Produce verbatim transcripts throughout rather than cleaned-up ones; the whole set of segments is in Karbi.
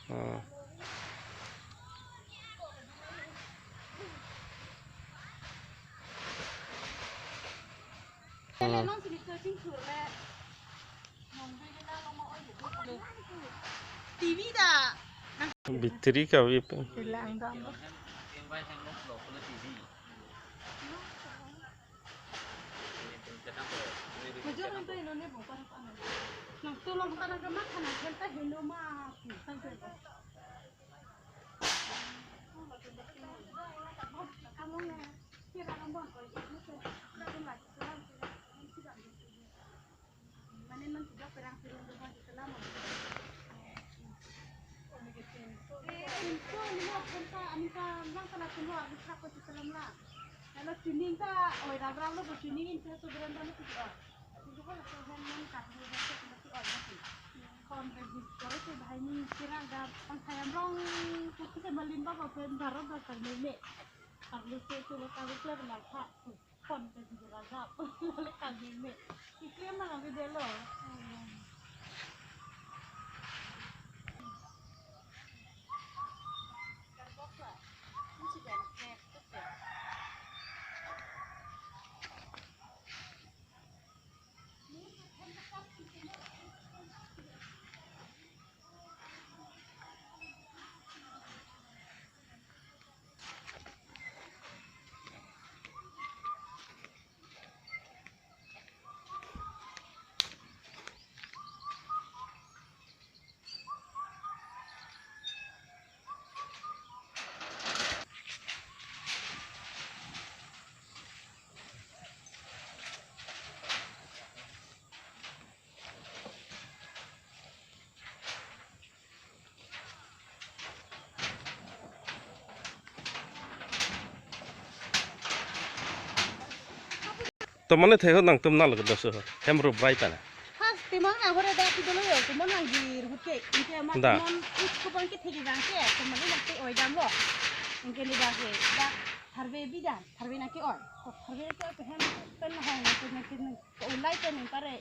Hmm. T V ta. Battery kave pen. Nangtum nangtum nangtum ma khana khel ta heno ma. Mane non tidak perang turun rumah di selam. Eh, info ni lo, kan ta, amin ta, lang ta la turun rumah di selam ko di selam la. Lalu tuning ta, oi, rap rap lo, tuning in sa tu beranda lo tu, oh. Tapi juga lah, tu hen non kat ni, kat ni, oh, kat ni. Kon ke bis, kalau tu bahai ni, kira ada pang sayam rong, tu kita malimba, apa, baru dah kan ni. Kalau tu, tu, kalau tu, tu, tu, tu, Phone ke jujur aja. Lalu kami ni. Iklim na kami delo. To mane the ho nangtum nal kedo so. Hem ru brai ta na. Has timang na hore da ti dolo yo, timang nang dir hut ke. Inte ma Da. Timang ik ko bang ke thegi bang ke, timang nang te oi dam lo. Ingke ni bang ke, da tharve bi dan, tharve nang ke oi. Ko tharve ke oi, hem pen hong, pen, pen, pen, ko ulai pen pare.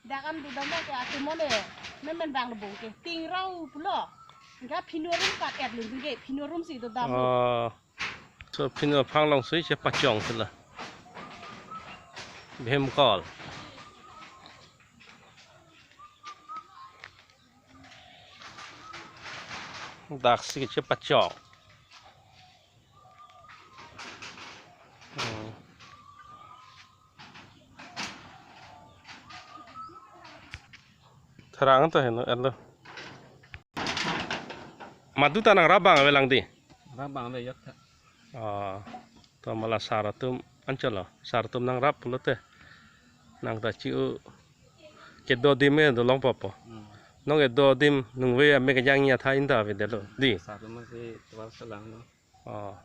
Dak an dudam ke atumone, memen bang lebong ke, ting rau pulo. Ga phinu rum kat et lun ke, phinu rum si dudam. Oh. So phinu phang long sui che pachong sila. Bhemkol. Dak si che pachong. Hmm. Therang to heno, elo. Madu ta nangrap abang avelang di? Rap abang ave yok ta. Oh, to mala sar atum anchot lo. Sar atum nangrap pulote. Nang ta chi-u kedo adim ke dolong popo. Hmm. Non kedo adim nungve ame kejang ya tha inda avedetlo. Di? Sar atum si tovar selang lo. Oh.